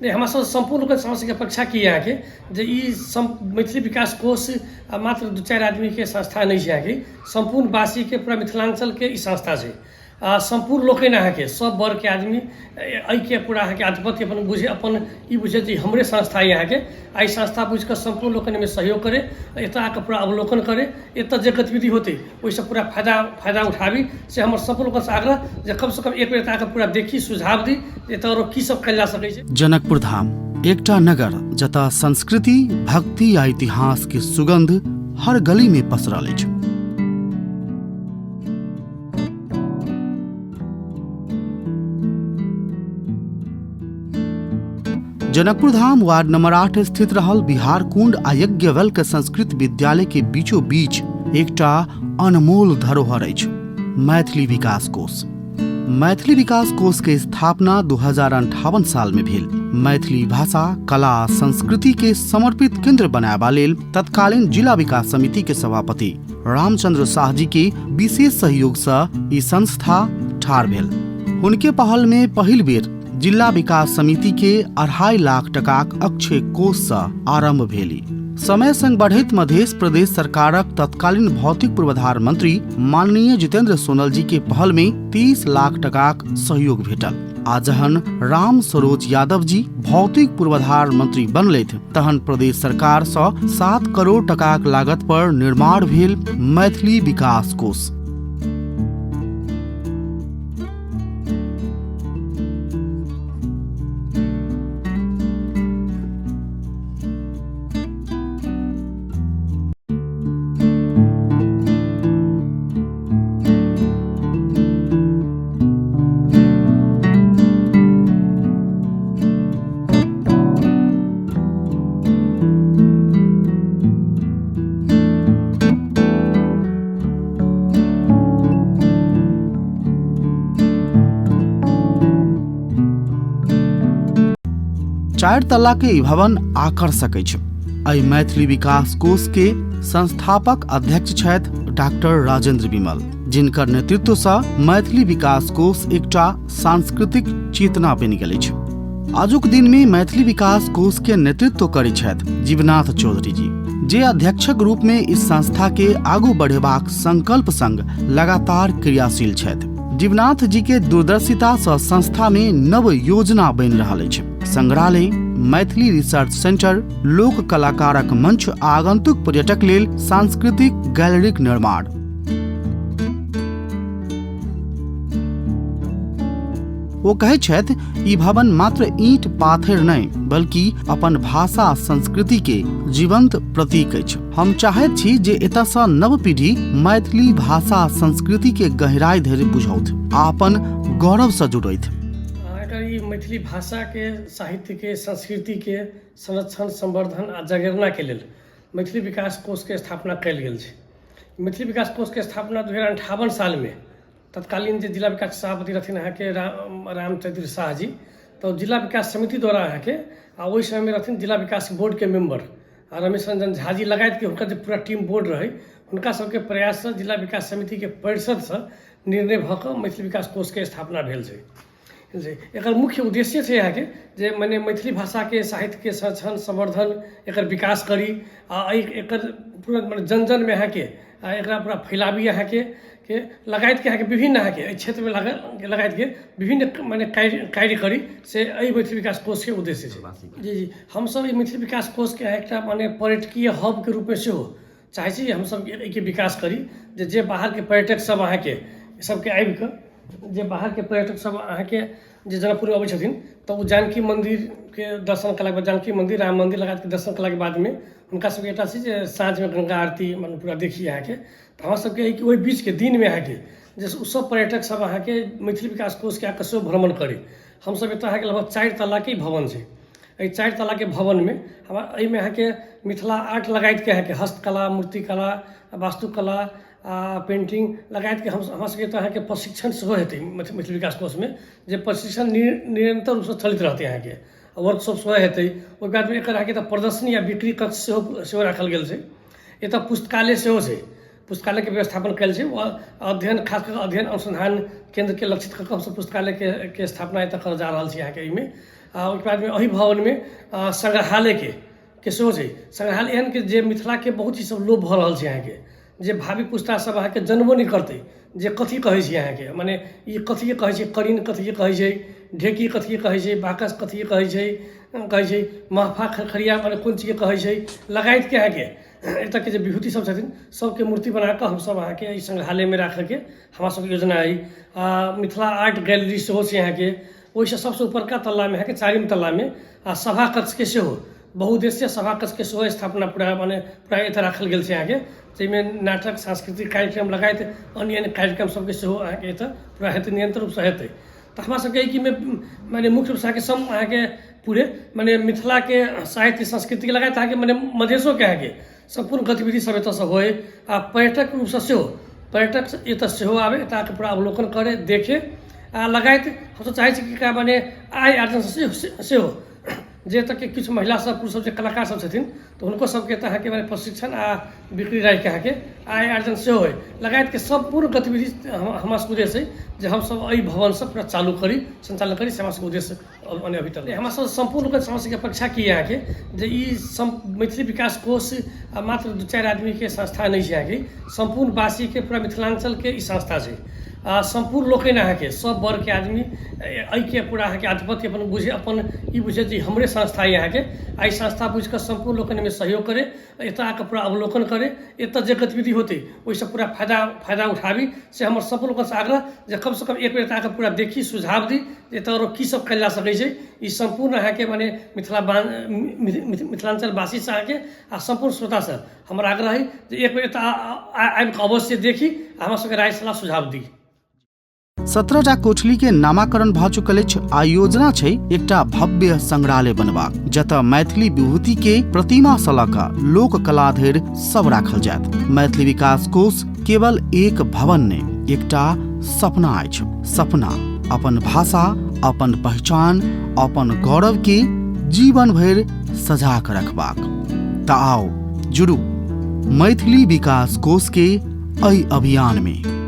नहि, हमरा सब सम्पूर्ण रूपे समझके अपेक्षा की अहाँके जे ई मैथिली विकास कोष आ मात्र दू चारि आदमीके संस्था नहि छै। अहाँके सम्पूर्ण वासीके, पूरा मिथिलाञ्चलके ई संस्था छै आ सम्पूर्ण लोकनि, अहाँके सब वर्गके आदमी एहिके पूरा अहाँके आधिपत्य अपन बुझे, अपन ई बुझे जे हमरे संस्था अइ अहाँके। आ ई संस्था बुझिकऽ सम्पूर्ण लोकनि एहिमे सहयोग करे, एतऽ आके पूरा अवलोकन करे, एतऽ जे गतिविधि होतै ओहिसँ पूरा फायदा फायदा उठाबी, से हमर सम्पूर्ण लोकसँ आग्रह जे कमसँ कम एक बेर एतऽ आके पूरा देखी, सुझाव दी जे एतऽ आरो की सब कयल जा सकै छै। जनकपुर धाम एकटा नगर जतऽ संस्कृति, भक्ति आ इतिहास के सुगंध हर गली में पसरल अछि। जनकपुर धाम वार्ड नंबर 8 स्थित रहल बिहार कुंड आ यज्ञवल्क्य संस्कृत विद्यालय के बीचों बीच एकटा अनमोल धरोहर अछि, मैथिली विकास कोष। मैथिली विकास कोष के स्थापना 2058 साल में भेल। मैथिली भाषा, कला, संस्कृति के समर्पित केंद्र बनाबा लेल तत्कालीन जिला विकास समिति के सभापति रामचंद्र शाह जी के विशेष सहयोग से ई संस्था ठाढ़ भेल। हुनके पहल में पहिल बेर जिला विकास समिति के 2.5 लाख टकाक अक्षय कोष से आरंभ भेली। समय संग बढ़ैत मध्य प्रदेश सरकारक तत्कालीन भौतिक पूर्वाधार मंत्री माननीय जितेंद्र सोनल जी के पहल में 30 लाख टकाक सहयोग भेटल आ जहन राम सरोज यादव जी भौतिक पूर्वाधार मंत्री बनलथि तहन प्रदेश सरकार सँ 7 करोड़ टकाक लागत पर निर्माण भेल मैथिली विकास कोष। चारि तल्ला के ई भवन आकर्षक अछि। एहि मैथिली विकास कोष के संस्थापक अध्यक्ष छथि डॉक्टर राजेंद्र विमल, जिनकर नेतृत्व सँ मैथिली विकास कोष एकटा सांस्कृतिक चेतना बनि गेल अछि। आजुक दिन में मैथिली विकास कोष के नेतृत्व करै छथि जीवनाथ चौधरी जी, जे अध्यक्षक रूप में इस संस्था के आगू बढ़ेबाक संकल्प संग लगातार क्रियाशील छथि। जीवनाथ जी के दूरदर्शिता सँ संस्था में नव योजना बनि रहल अछि। संग्रहालय, मैथिली रिसर्च सेंटर, लोक कलाकारक मंच, आगंतुक पर्यटक लेल सांस्कृतिक गैलरीक निर्माण। ओ कहै छथि, ई भवन मात्र ईंट पाथर नहि, बल्कि अपन भाषा संस्कृति के जीवंत प्रतीक अछि। हम चाहैत छी जे एतय सँ नव पीढ़ी मैथिली भाषा संस्कृति के गहराई धरि बुझौथ आ अपन गौरव सँ जुड़थि। एकर ई मैथिली भाषाके, साहित्यके, संस्कृतिके संरक्षण, संवर्धन आ जगेरनाके लेल मैथिली विकास कोषके स्थापना कयल गेल छै। मैथिली विकास कोषके स्थापना 2058 सालमे तत्कालीन जे जिला विकास सभापति रहथिन अहाँके रामचंद्र शाह जी, तऽ जिला विकास समिति द्वारा अहाँके, आ ओहि समयमे रहथिन जिला विकास बोर्डके मेम्बर आ रमेश रंजन झा जी लगायतके हुनकर जे पूरा टीम बोर्ड रहै, हुनका सबके प्रयाससँ जिला विकास समितिके परिषदसँ निर्णय भऽ कऽ मैथिली विकास कोषके स्थापना भेल छै। जे एकर मुख्य उद्देश्य छै अहाँके जे मने मैथिली भाषाके, साहित्यके संरक्षण, संवर्धन, एकर विकास करी आ एहि एकर पूरा मने जन जनमे अहाँके आ एकरा पूरा फैलाबी अहाँके के लगायतके अहाँके विभिन्न अहाँके एहि क्षेत्रमे लागल लगायतके विभिन्न मने कार्य कार्य करी, से एहि मैथिली विकास कोषके उद्देश्य छै। जी जी, हमसब ई मैथिली विकास कोषके एकटा मने पर्यटकीय हबके रूपमे सेहो चाहै छी। हमसब एहिके विकास करी जे जे बाहरके पर्यटक सब अहाँके सबके आबिकऽ, जे बाहरके पर्यटक सब अहाँके जे जनकपुर अबै छथिन तऽ ओ जानकी मन्दिरके दर्शन कयलाके बाद, जानकी मन्दिर, राम मन्दिर लगायतके दर्शन कयलाके बादमे हुनका सबके एकटा छै जे साँझमे गंगा आरती मने पूरा देखी अहाँके। तऽ हमरा सबके एहि ओहि बीचके दिनमे अहाँके जे ओ सब पर्यटक सब अहाँके मैथिली विकास कोषके आबिकऽ सेहो भ्रमण करी। हमसब एतऽ अहाँके लगभग 4 तल्लाके ई भवन छै। एहि 4 तल्लाके भवनमे हमरा एहिमे अहाँके मिथिला आर्ट लगायतके अहाँके हस्तकला, मूर्तिकला, वास्तुकला आ पेंटिंग लगायतके हम हमरा सबके एतऽ अहाँके प्रशिक्षण सेहो हेतै मैथिली विकास कोषमे, जे प्रशिक्षण निरन्तर रूपसँ चलैत रहतै अहाँके, वर्कशॉप सेहो हेतै। ओहि बादमे एकर अहाँके एतऽ प्रदर्शनी आ बिक्री कक्ष सेहो सेहो राखल गेल छै। एतऽ पुस्तकालय सेहो छै, पुस्तकालयके व्यवस्थापन कयल छै। अध्ययन, खास कऽ अध्ययन अनुसन्धान केन्द्रके लक्षित कऽ कऽ हमसब पुस्तकालयके के स्थापना एतऽ करऽ जा रहल छी अहाँके एहिमे। आ ओहिके बादमे एहि भवनमे संग्रहालयके के सेहो छै। संग्रहालय एहन कि जे मिथिलाके बहुत चीज सब लोप भऽ रहल छै अहाँके, जे भावी पुस्ता सब अहाँके जनबो नहि करतै जे कथी कहै छै अहाँके, मने ई कथीके कहै छै, करीन कथीके कहै छै, ढेकी कथीके कहै छै, बाकस कथीके कहै छै, कहै छै महफा खरखरिया मने कोन चीजके कहै छै, लगायतके अहाँके एतऽके जे विभूति सब छथिन सबके मूर्ति बनाकऽ हमसब अहाँके एहि संग्रहालयमे राखऽके हमरा सबके योजना अइ। आ मिथिला आर्ट गैलरी सेहो छै अहाँके, ओहिसँ सबसँ उपरका तल्लामे अहाँके चारिम तल्लामे आ सभा कक्षके सेहो बहुउद्देशीय सभा कक्षके सेहो स्थापना पूरा मने पूरा एतऽ राखल गेल छै अहाँके, जाहिमे नाटक सांस्कृतिक कार्यक्रम लगायत अन्य अन्य कार्यक्रम सबके सेहो अहाँके एतऽ पूरा हेतै, निरन्तर रूपसँ हेतै। तऽ हमरा सबके एहि मने मुख्य रूपसँ अहाँके सब अहाँके पूरे मने मिथिलाके साहित्य संस्कृतिके लगायत अहाँके मने मधेशोके अहाँके सम्पूर्ण गतिविधि सब एतऽसँ होइ आ पर्यटक रूपसँ सेहो पर्यटक एतऽ सेहो आबै, एतऽ आके पूरा अवलोकन करै देखे आ लगायत हमसब चाहै छी कि मने आय आर्जन सेहो जे एतऽके किछु महिला सब पुरुष सब जे कलाकार सब छथिन तऽ हुनको सबके एतऽ अहाँके मने प्रशिक्षण आ बिक्री राखिके अहाँके आय आर्जन सेहो होइ लगायतके सम्पूर्ण गतिविधि हमरा सबके उद्देश्य अइ जे हमसब एहि भवनसँ पूरा चालू करी सञ्चालन करी, से हमरा सबके उद्देश्य मने अभी तक। हमरा सब सम्पूर्ण समाजके अपेक्षा की अहाँके जे ई मैथिली विकास कोष मात्र दू चारि आदमीके संस्था नहि छै अहाँके, सम्पूर्ण वासीके पूरा मिथिलाञ्चलके ई संस्था छै आ सम्पूर्ण लोकनि अहाँके सब वर्गके आदमी एहिके पूरा अहाँके आधिपत्य अपन बुझे, अपन ई बुझे जे हमरे संस्था अइ अहाँके, आ ई संस्था बुझिकऽ सम्पूर्ण लोकनि एहिमे सहयोग करै, एतऽ आकऽ पूरा अवलोकन करै, एतऽ जे गतिविधि होतै ओहिसँ पूरा फायदा फायदा उठाबी, से हमर सम्पूर्ण लोकनिसँ आग्रह जे कमसँ कम एक बेर एतऽ आकऽ पूरा देखी, सुझाव दी जे एतऽ आरो की सब कयल जा सकै छै। ई सम्पूर्ण अहाँके मने मिथिला मिथिलाञ्चलवासीसँ अहाँके आ सम्पूर्ण श्रोतासँ हमर आग्रह अइ जे एक बेर एतऽ आबिकऽ अवश्य देखी आ हमरा सबके राय सलाह सुझाव दी। 17टा कोठली के नामाकरण भऽ चुकल अछि आ योजना छै एकटा भव्य संग्रहालय बनबाक, जतऽ मैथिली विभूति के प्रतिमा सँ लऽ कऽ लोक कला धरि सब राखल जायत। मैथिली विकास कोष केवल एक भवन नहि, एकटा सपना अछि। सपना अपन भाषा, अपन पहचान, अपन गौरव के जीवन भरि सजा कऽ रखबाक। तऽ आउ जुड़ू मैथिली विकास कोष के एहि अभियान में।